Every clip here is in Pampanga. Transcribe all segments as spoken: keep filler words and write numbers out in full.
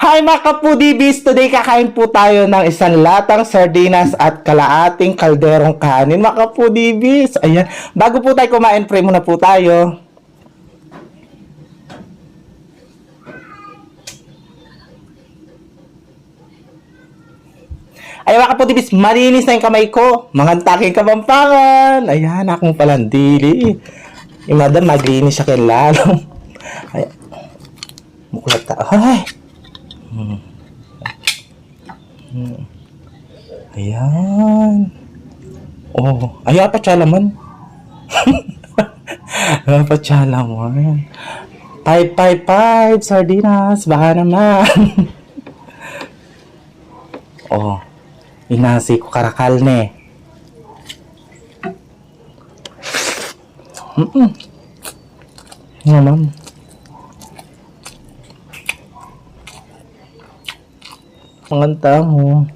Hi, mga kapudibis! Today, kakain po tayo ng isang latang sardinas at kalahating kalderong kanin, mga kapudibis. Ayan. Bago po tayo kumain, pray muna po tayo. Ayan, mga kapudibis, malinis na yung kamay ko. Manganta keng Kapampangan. Ayan, akong palandili. Yung madam, maglinis siya keng lalong. Ayan. Muklat ta. Ay! Hmm. Hmm. Ayan. Oh, ay, apa siya naman? Apa siya naman? Five, five, five, sardinas. Baka naman. Oh, inasi ko karakal ne. Mm-mm. Naman. Panganta mo.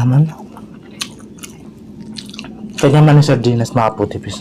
Naman. Kanya man yung sardinas, mga kapudibis.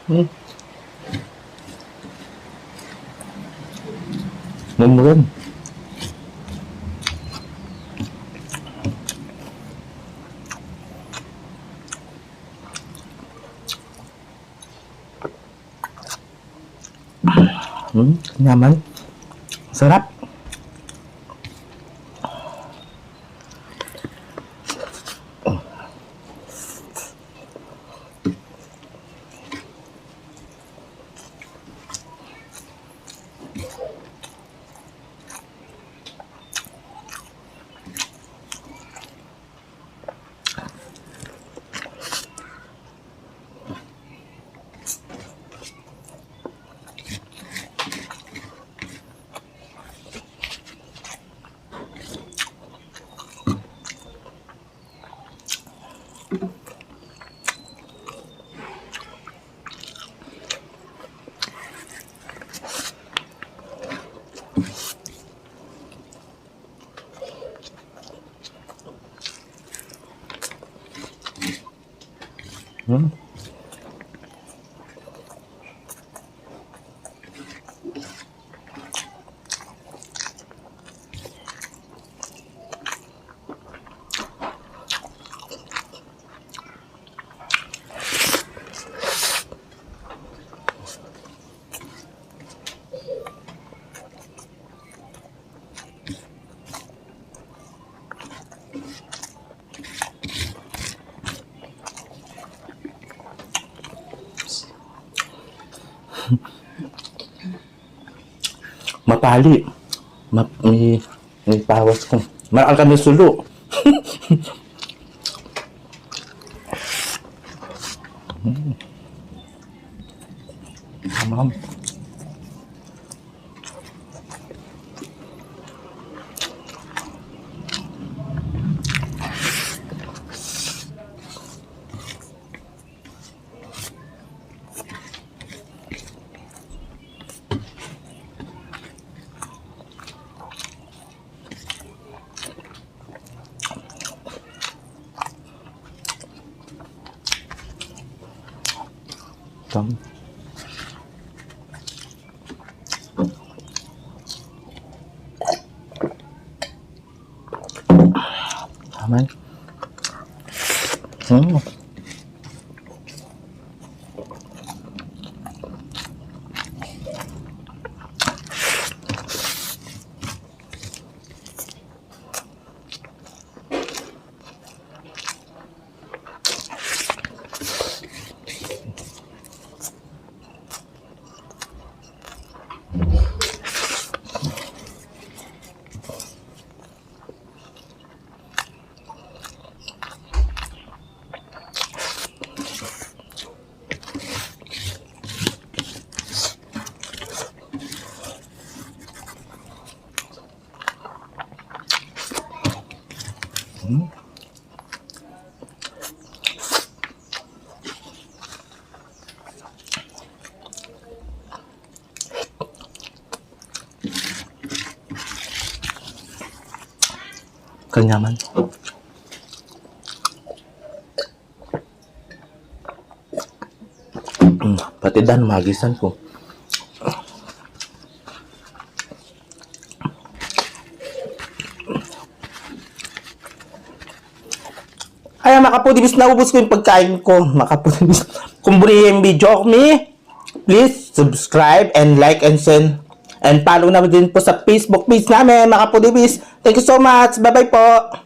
Hmm. Mumuran. Hmm, nyaman. Sarap. Hmm. Pali. Ma-, mi-, mi pawas ku. Marakal kami sulu. Mm. Tamam. Tam. Aman. Hmm. Hmm. Kanyaman. Mm, pati dan magisan ku. Ay, makapudibis, naubus ku ing pagkain ku. Makapudibis. Kung buri ing video mi, please subscribe and like and send and follow na din po sa Facebook page namin, makapudibis. Thank you so much. Bye-bye po.